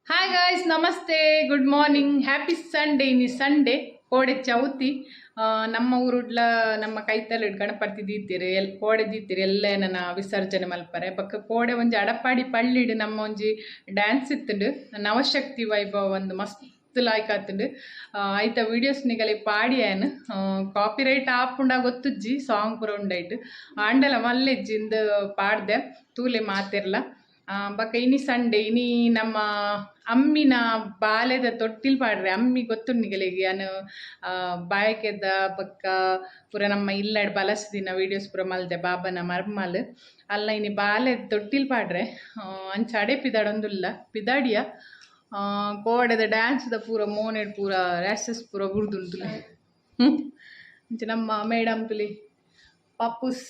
Hi guys, namaste, good morning, happy Sunday. ಇನಿ Sunday, ಕೋಡೆ ಚೌತಿ. ನಮ್ಮ ಊರುಡ್ಲ ನಮ್ಮ ಕೈತಲ್ ಗಣಪತಿ ದೀತೆರ್, ಎಲ್ ಕೋಡೆ ದೀತೆರ್. ಎಲ್ಲ ನನ್ನ ವಿಸರ್ಜನೆ ಮಲ್ಪರೆ. ಬೊಕ್ಕ ಕೋಡೆ ಒಂಜಿ ಅಡಪಾಡಿ ಪಳ್ಳಿಡ್ ನಮ್ಮ ಒಂಜಿ ಡ್ಯಾನ್ಸ್ ಇತ್ತುಂಡು, ನವಶಕ್ತಿ ವೈಭವ. ಒಂದು ಮಸ್ತ್ ಲಾಯ್ಕ್ ಆತುಂಡು. ಐತ ವೀಡಿಯೋಸ್ ನಿಗಲೆ ಪಾಡಿಯಾನ್. ಕಾಪಿರೈಟ್ ಆಪುಂಡ ಗೊತ್ತುಜ್ಜಿ, ಸಾಂಗ್ ಪೂರ ಉಂಡೈಟ್. ಆಂಡಲ ಮಲ್ಲೆಜ್ಜಿ ಇಂದು ಪಾಡ್ದೆ, ತೂಲೆ ಮಾತೆರ್ಲ. ಬೊಕ್ಕ ಇನಿ ಸಂಡೇ, ಇನಿ ನಮ್ಮ ಅಮ್ಮಿನ ಬಾಲೆದ ತೊಟ್ಟಿಲ್ ಪಾಡ್ರೆ. ಅಮ್ಮಿ ಗೊತ್ತುಂಡು ನಿಗಲೆಗ್, ಯಾನ್ ಬಾಯಕೆದ ಬೊಕ್ಕ ಪೂರ ನಮ್ಮ ಇಲ್ಲಡ್ ಬಲಸ್ದಿನ ವೀಡಿಯೋಸ್ ಪೂರ ಮಲ್ದೆ. ಬಾಬನ ಮರ್ಮಲ್ ಅಲ್ಲ. ಇನಿ ಬಾಲೆದ ತೊಟ್ಟಿಲ್ ಪಾಡ್ರೆ. ಅಂಚ ಅಡೆ ಪಿದಾಡೊಂದುಲ್ಲ, ಪಿದಾಡಿಯ. ಕೋಡೆದ ಡ್ಯಾನ್ಸ್ದ ಪೂರ ಮೋನೆಡ್ ಪೂರ ರ್ಯಾಶಸ್ ಪೂರ ಬುಡ್ದುಂಡು. ಅಂಚ ನಮ್ಮ ಮೇಡಮ್ ತುಲಿ, ಪಪ್ಪುಸ್,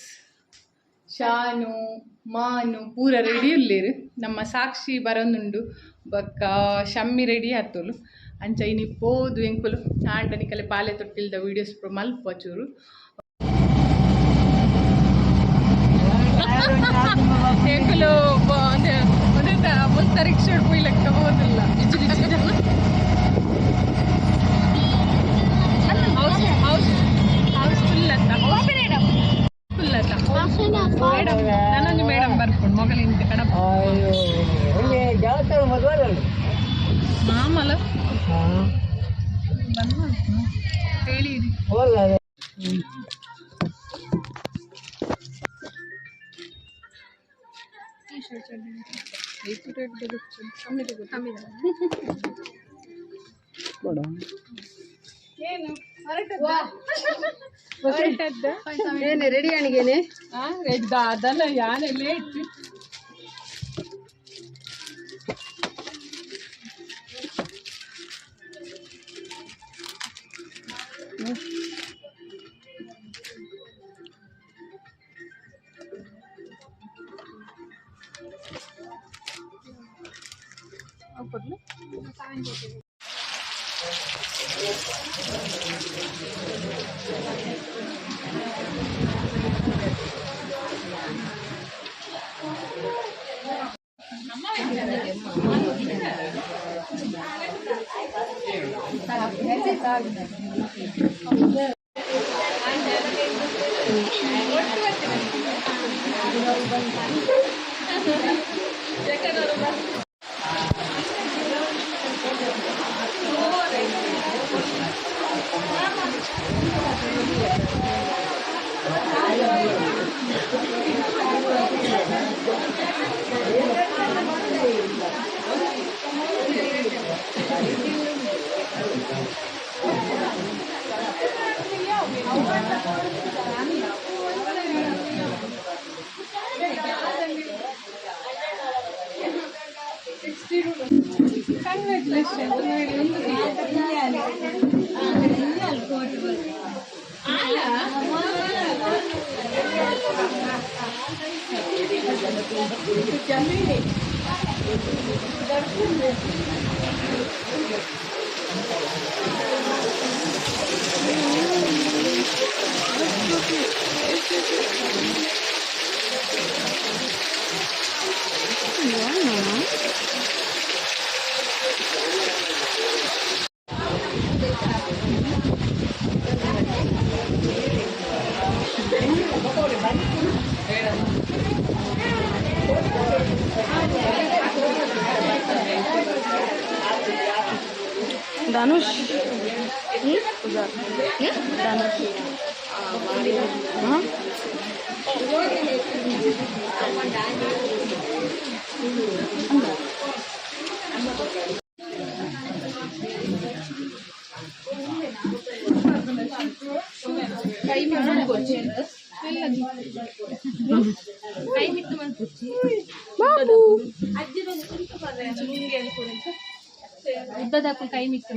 ಶಾನು ಮಾನು ಪೂರ ರೆಡಿ ಉಲ್ಲೇರು. ನಮ್ಮ ಸಾಕ್ಷಿ ಬರೊಂದುಂಡು, ಬೊಕ್ಕ ಶಮ್ಮಿ ರೆಡಿ ಆತೋಲು. ಅಂಚ ಇನಿ ಪೋದು ಎಂಕುಲು ಆಂಡ ನಿಕಲೆ ಬಾಲೆ ತೊಟ್ಟಿಲ್ದ ವೀಡಿಯೋಸ್ ಪೂರ ಮಲ್ಪ ಚೂರು. ಎಂಕುಲು ಮುಲ್ತ ರಿಕ್ಷಾ ಪೋಯಿ ಲೆಕ್ಕ ಹೋದಿಲ್ಲ. ಹೌಸ್ ಹೌಸ್ ಹೌಸ್ ಫುಲ್ ಅತ್ತ, ಫುಲ್ ಅತ್ತ ಮೇಡಮ್? ನಾನೊಂದು ಮೇಡಮ್ ಬರ್ಪುಂಡು ಮೊಗಲಿಂದ ಕಡ. ಮಾಮಲ ಹೇಳಿರಿ. ಏನು ಹೊರಟದ್ದ? ಏನೇ ರೆಡಿ ಅಣಿಗೇನೆ? ರೆಡ್ ಅದಲ್ಲ, ಯಾನೆ ಲೇಟ್. ಕಂಗ್ರ್ಯಾಚುಲೇಷನ್. ಧನುಷ್, ಧನುಷ್. ಬಾಬು. ಉದ್ದದಕ್ಕೂ ಕೈ ಮಿಕ್ಸ್.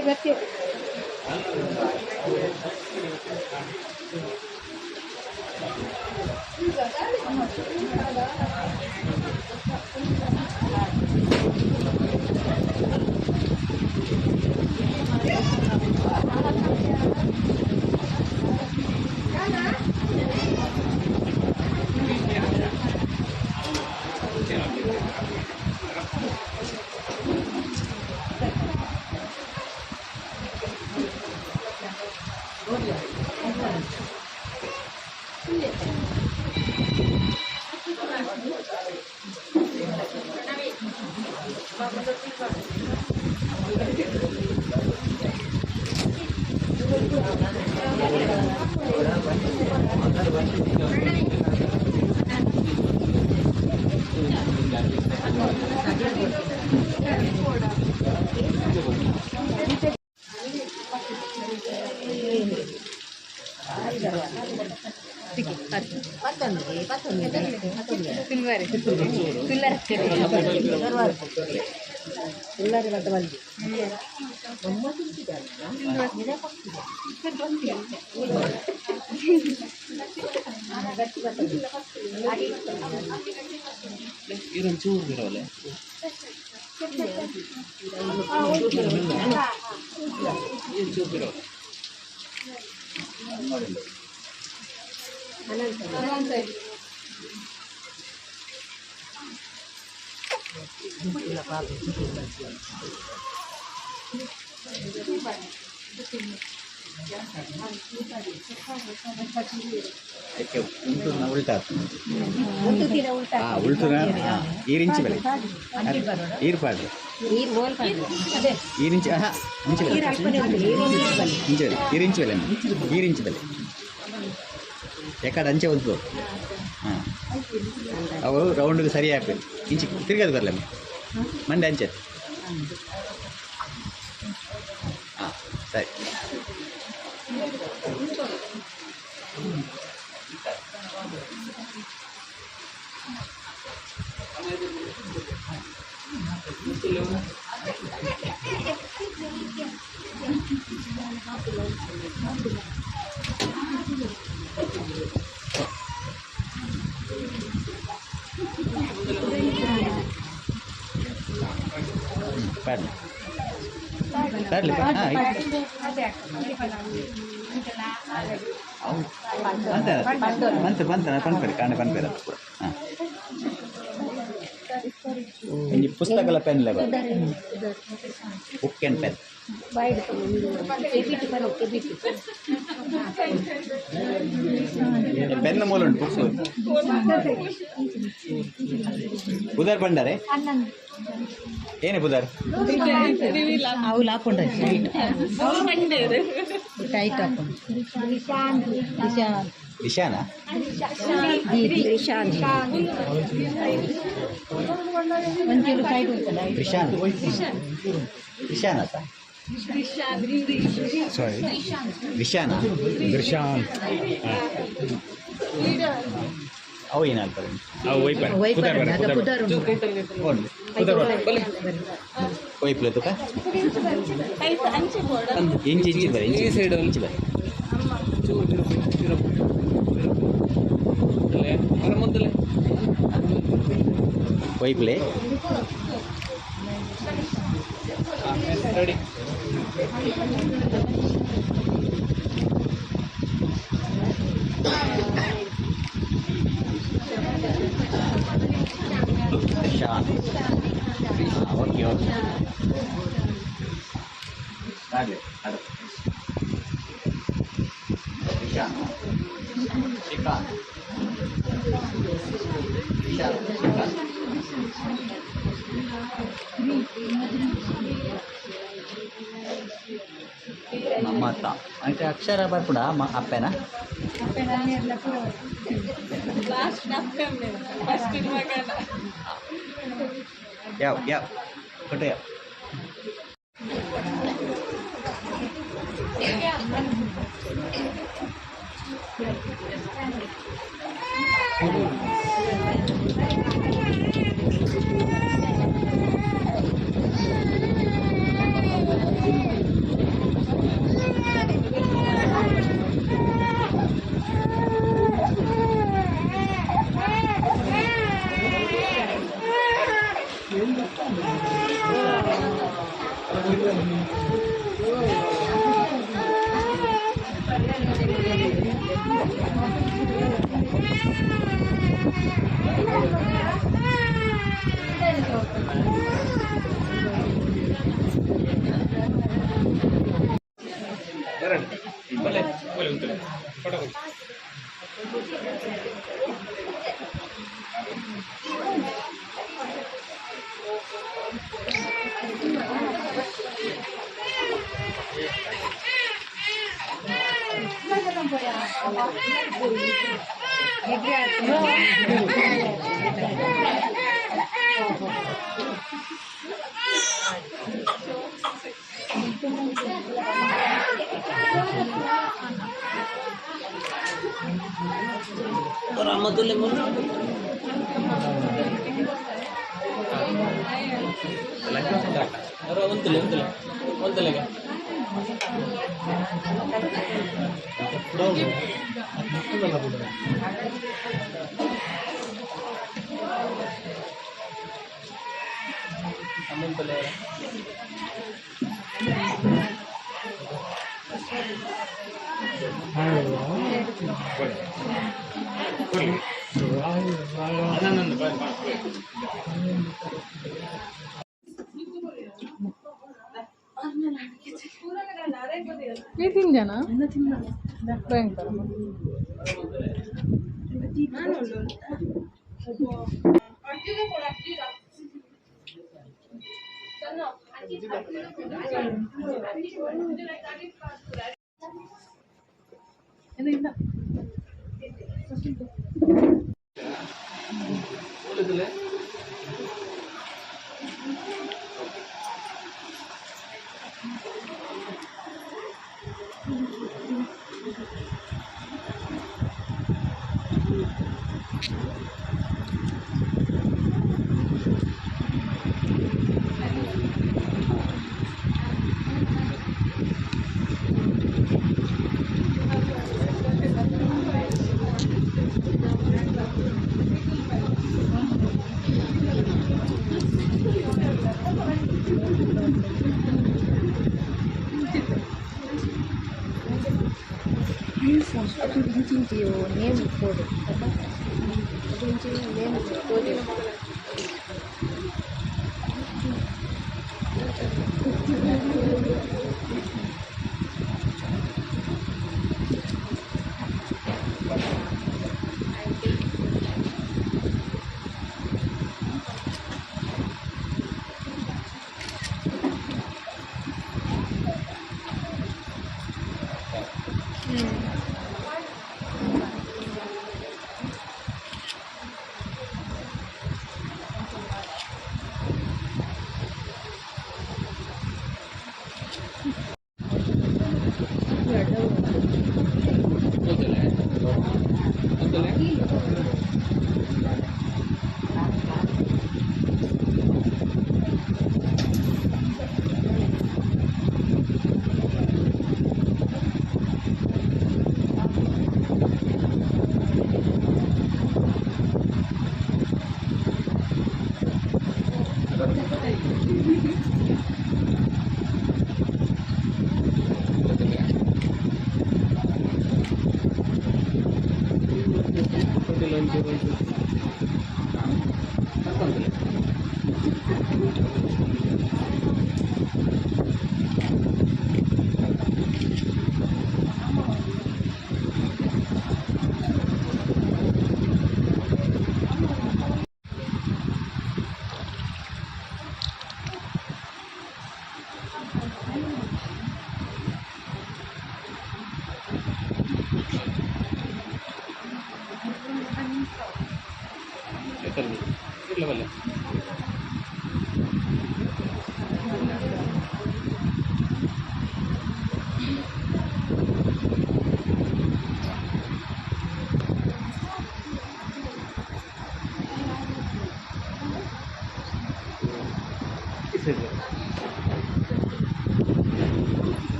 ಬರ್ತೆ ಉಲ್ಟಾ ಉಲ್ಟುನ ಈರಿಂಚಿ ಬೆಲೆ ಈರು ಪಾಡ್ರಿ ಈರಿಂಚಿ ಇಂಚಿ ಬೆಲೆ ಇಂಚಿ ಬೆಲೆ ಈರಿಂಚಿ ಬೆಲೆ ಈರಿಂಚಿ ಬೆಲೆ ಎಕ್ಕಡ ಅಂಚೆ ಒಂದು ಹಾಂ ಅವು ರೌಂಡ್ಗೆ ಸರಿ ಹಾಕಿ ಇಂಚಿ ತಿರ್ಗದು ಬರಲ್ಲ ಮಂಡೆ ಅಂಚೆ ಹಾಂ ಸರಿ ಪಾಡ್ಲಿ ಪಾಡ್ಲಿ ಹಾಂ ಬಂತ ಬಂತ ಪನ್ಪೇರು ಕಾಣ ಪನ್ಪೇರು ಹಾಂ ಈ ಪುಸ್ತಕಲ ಪೆನ್ ಲೆ ಬುಕ್ ಆ್ಯಂಡ್ ಪೆನ್ ಪೆನ್ ಮೂಲ ಉಂಟು ಬುಕ್ ಬುಧರ್ ಬಂಡಾರೆ ಏನೇ ಬುಧರ್ ಅವು ಹಾಕೊಂಡ್ರೆ ಟೈಟ್ ಹಾಕೊಂಡು ದಿಶಾನ ಒಂಚೂರು ಸೈಡ್ ಉಂಟಲ್ಲ ತ್ರಿಶಾನ್ ತ್ರಿಶಾನ್ ಆತ ಸಾರಿ ವಿಶಾನ ದೃಶಾಂತ್ ಅವು ಏನಾಗ್ತದೆ ಅವು ವೈಪರ್ ಪುದರ್ ಬರ ಪುದರ್ ಪುದರ್ ಉಂಟು ಪುದರ್ ಬರ ಒಯ್ಪ್ಲೆ ತುಕ ಇಂಚಿ ಇಂಚಿ ಬರ ಇಂಚಿ ಸೈಡ್ ಇಂಚಿ ಬರ ಒಯ್ಪ್ಲೆ ರೆಡಿ ಶಾನ್ ಓಕೆ ಓಕೆ ಆಗಲಿ ಅದು ಇಶಾನ್ ಶ್ರೀಕಾಂತ್ ಇಶಾನ್ ಶ್ರೀಕಾಂತ್ ಮಮತ అంటే ಅಕ್ಷರ ಬರ್ಪುಡ ಅಪ್ಪೇನಾ ಯಾವ ಯಾವ ಕೊಟ್ಟೆ ಯಾವ ನೀ ತಿಂಜನಾ ಭಯಂಕರ.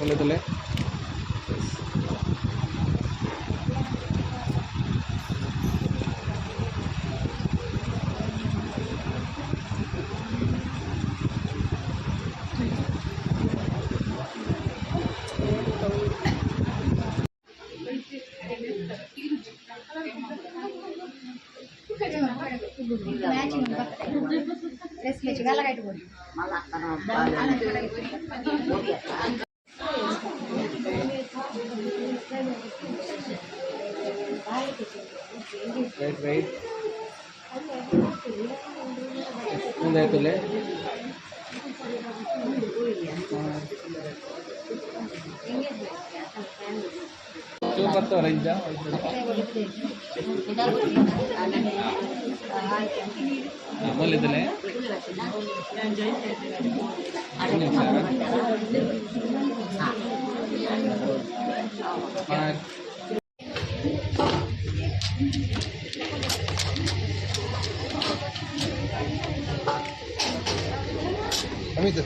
ಒಳ್ಳೆದಲ್ಲೇ ರೈಟ್ ರೈಟ್ ಮುಂದಾಯ್ತಲ್ಲೇ ಬರ್ತಾವಲ್ಲ ಇಂಜ ಮೊದಲಿದ್ದಲೇ ಅಮಿತ್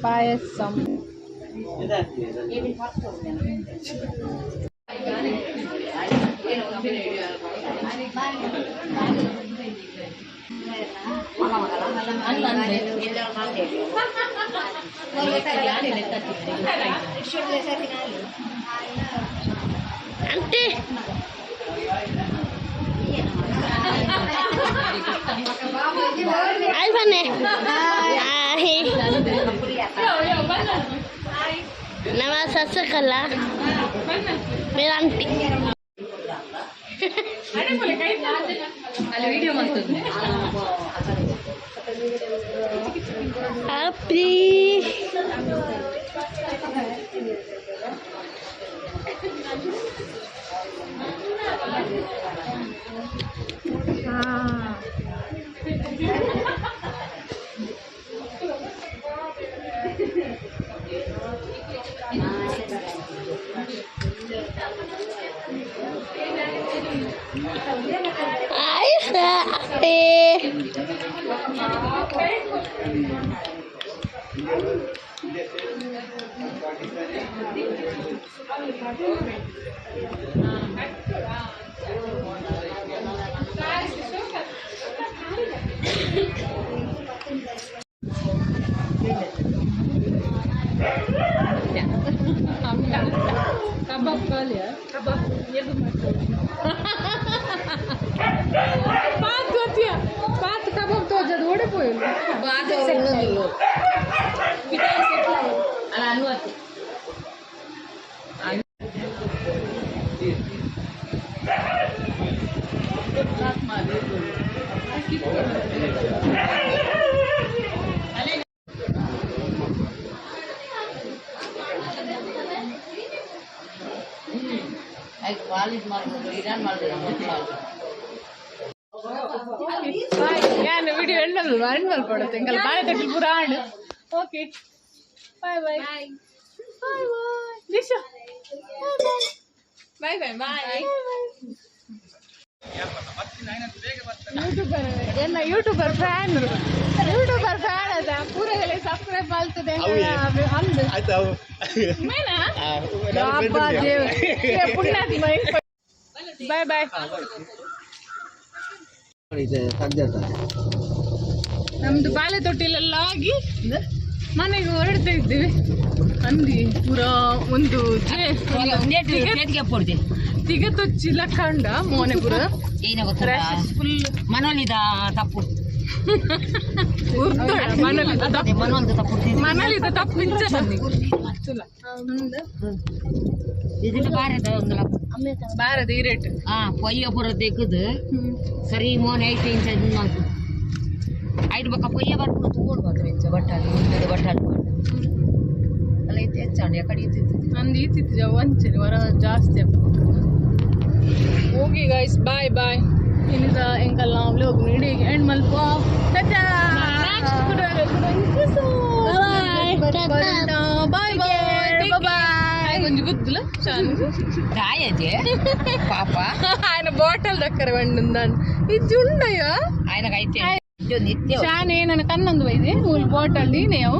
ಪಾಯಸಂ ನಮ್ಮ ಸಸಕಲ್ಲ ಮೇರಾ ಆಂಟಿ ಹ್ಯಾಪಿ ಹಾಯ್ ಕಬಾಬ್ ಖಾಲಿಯಾ ಕಬಾಬ್ ಪಾತ್ ಗೊತ್ತಿಯಾ ಪಾತ್ ಕಬಾಬ್ ತೋಜದು ಓಡಿಪೋಯಿಲ್ಲ ಯಾನು ವಿಡಿಯೋ ಎಣ್ಣಲ್ ಎಣ್ಣಲ್ ಪಡುತ್ತೆ ಎಂಕಲ್ ಬಾಳೆ ತಟ್ಟಲು ಪೂರ ಆಂಡ್ okay bye bye bye bye Disha bye bye bye YouTuber ಎಲ್ಲ ಯೂಟ್ಯೂಬರ್ ಫ್ಯಾನ್ ಯೂಟ್ಯೂಬರ್ ಫ್ಯಾನ್ ಅದ ಪೂರಗಲೆ ಸಬ್ಸ್ಕ್ರೈಬ್ ಆಗ್ತದೆ ಅಂದು ಆಯ್ತು ಅವು ಮೇನಾ ಅಬ್ಬಾ ದೇವ್ರೆ. ಪುಣ್ಯಾತ್ಮ ಬಾಯ್ ಬಾಯ್ ನಮ್ದು ಬಾಳೆ ತೊಟ್ಟಿಲೆಲ್ಲ ಆಗಿ ಮನೆಗೆ ಹೊರಡ್ತಾ ಇದ್ದೀವಿ. ಅಂದಿ ಪೂರ ಒಂದು ತಿಗತೊಚ್ಚಿ ಲಕ್ಕಂಡ ಮೋನೆ ಪೂರ ಫುಲ್ ಮನೋಲಿದ ತಪ್ಪು ಮನಲಿದ ತಪ್ಪು ಮನಲಿದ ತಪ್ಪು ಇಂಚ. ತುಲ. ಇದನ್ನ ಬಾರದ ಒಂದು ಬಾರದ ಈ ರೇಟ್. ಆ ಪೊಯ್ಯ ಪೂರ ತೆಗ್ದು ಸರಿ ಮೋನೆ ಐತೆ ಇಂಚ ನಾಲ್ಕು ಐದು ಬೊಕ್ಕ ಪೊಯ್ಯ ಬರ್ಪುನ ತೂಗೋಡು ಮಾತ್ರ ಇಂಚ ಬಟ್ಟಾಲು ಮುಂದೆ ಬಟ್ಟಾಲು ಅಲ್ಲ ಇತ್ತೆ ಹೆಚ್ಚಾಂಡು ಯಕಡೆ ಇತ್ತಿತ್ತು. ನಂದು ಈತಿತ್ತು ಒಂಚೂರು ವರ ಜಾಸ್ತಿ ಅಪ್ಪ. Okay guys, bye bye. ಇನ್ನಿದ ಎಂಕಲ್ ವ್ಲಾಗ್ ನೀಡಿ ಎಂಡ್ ಮಲ್ಪ. ಟಾಟಾ. Bye bye bye. ಒಂಜಿ ಗುದ್ದುಲ ದಾಯಜೆ ಪಾಪ. ఆయన ಬಾಟಲ್ ದಕ್ಕರೆ ಬಂಡು ಇಜ್ಜಿ ಉಂಡಯ್ಯ. ఆయనకు అయితే ನಿತ್ಯ. ಶಾನೆ ನನ್ನ ಕನ್ನೊಂದು ಬೈದೆ ಮೂಲು ಬಾಟಲ್ ನೀನೆ ಅವು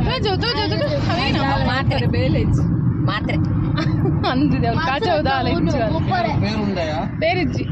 ತೋಜು ತೋಜು ತೋಜು ಮಾತ್ರೆ. ಬೇಲೆ ಮಾತ್ರೆ. ಅಂದಿದೆ ಅವ್ರು ಕಾಚೌದಾಲ. పేరుండయా? పేರಿಜ್ಜಿ.